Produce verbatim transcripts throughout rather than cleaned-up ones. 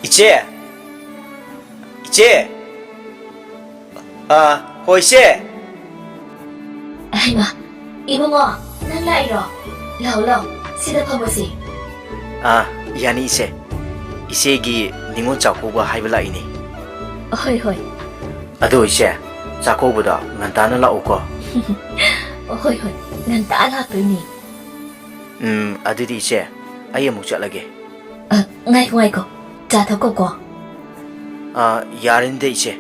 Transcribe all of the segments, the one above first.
ꯏꯆꯦ! ꯏꯆꯦ! ꯑꯥ, ꯍꯣꯏ, ꯏꯆꯦ! ꯍꯩꯃꯥ, ꯏꯕꯨꯡꯉꯣ, ꯅꯪ ꯂꯥꯛꯏꯔꯣ? ꯂꯥꯛꯑꯣ, ꯂꯥꯛꯑꯣ, ꯁꯤꯗ ꯐꯝꯃꯁꯤ꯫ ꯑꯥ, ꯌꯥꯅꯤ, ꯏꯆꯦ꯫ ꯏꯆꯦꯒꯤ ꯅꯤꯉꯣꯜ ꯆꯥꯛꯀꯧꯕ ꯍꯥꯏꯕ ꯂꯥꯛꯏꯅꯦ꯫ ꯍꯣꯏ, ꯍꯣꯏ꯫ ꯑꯗꯣ, ꯏꯆꯦ, ꯆꯥꯛꯀꯧꯕꯗꯣ ꯉꯟꯇꯥꯅ ꯂꯥꯛꯎꯀꯣ꯫ ꯍꯣꯏ, ꯍꯣꯏ, ꯉꯟꯇꯥ ꯂꯥꯛꯇꯣꯏꯅꯦ꯫ ꯎꯝ, ꯑꯗꯨꯗꯤ, ꯏꯆꯦ, ꯑꯩ ꯑꯃꯨꯛ ꯆꯠꯂꯒꯦ꯫ ꯑ, ꯉꯥꯏꯈꯣ, ꯉꯥꯏꯈꯣ꯫ ꯆꯥ ꯊꯛꯈꯣꯀꯣ꯫ ꯑ, ꯌꯥꯔꯅꯤꯗ, ꯏꯆꯦ꯫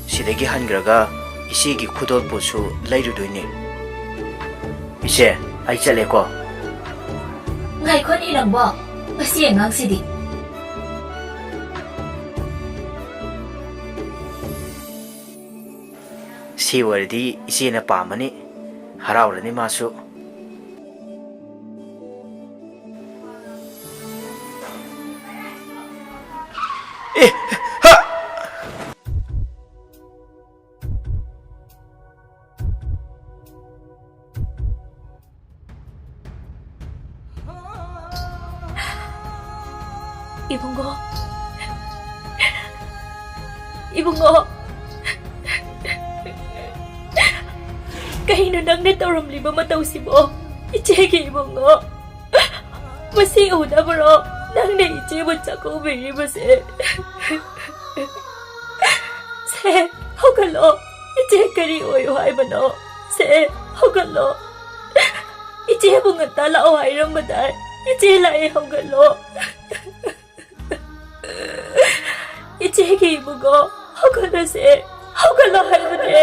ꯁꯤꯗꯒꯤ ꯍꯟꯈ꯭ꯔꯒ ꯏꯆꯦꯒꯤ ꯈꯨꯗꯣꯜꯄꯣꯠꯁꯨ ꯂꯩꯔꯨꯗꯣꯏꯅꯦ꯫ ꯏꯆꯦ, ꯑꯩ ꯆꯠꯂꯦꯀꯣ꯫ ꯉꯥꯏꯈꯣꯅꯦ ꯅꯪꯕꯣ꯫ ꯃꯁꯤ ꯑꯉꯥꯡꯁꯤꯗꯤ꯫ ꯁꯤ ꯑꯣꯏꯔꯗꯤ ꯏꯆꯦꯅ ꯄꯥꯝꯃꯅꯤ꯫ ꯍꯔꯥꯎꯔꯅꯤ ꯃꯥꯁꯨ꯫ ꯑꯦ, ꯍ! ꯏꯕꯨꯡꯉꯣ, ꯏꯕꯨꯡꯉꯣ, ꯀꯩꯅꯣ ꯅꯪꯅ ꯇꯧꯔꯝꯂꯤꯕ ꯃꯇꯧꯁꯤꯕꯣ? ꯏꯆꯦꯒꯤ ꯏꯕꯨꯡꯉꯣ, ꯃꯁꯤ ꯎꯅꯕꯔꯣ ꯅꯪꯅ ꯏꯆꯦꯕꯨ ꯆꯥꯛꯀꯧꯕꯤꯔꯤꯕꯁꯦ? ꯁꯦ, ꯍꯧꯒꯠꯂꯣ꯫ ꯏꯆꯦ ꯀꯔꯤ ꯑꯣꯏꯌꯨ ꯍꯥꯏꯕꯅꯣ? ꯁꯦ, ꯍꯧꯒꯠꯂꯣ꯫ ꯏꯆꯦꯕꯨ ꯉꯟꯇꯥ ꯂꯥꯛꯑꯣ ꯍꯥꯏꯔꯝꯕꯗꯥꯏ? ꯏꯆꯦ ꯂꯥꯛꯑꯦ, ꯍꯧꯒꯠꯂꯣ꯫ ꯏꯆꯦꯒꯤ ꯏꯕꯨꯡꯉꯣ, ꯍꯧꯒꯠꯂꯁꯦ꯫ ꯍꯧꯒꯠꯂꯣ ꯍꯥꯏꯕꯅꯦ꯫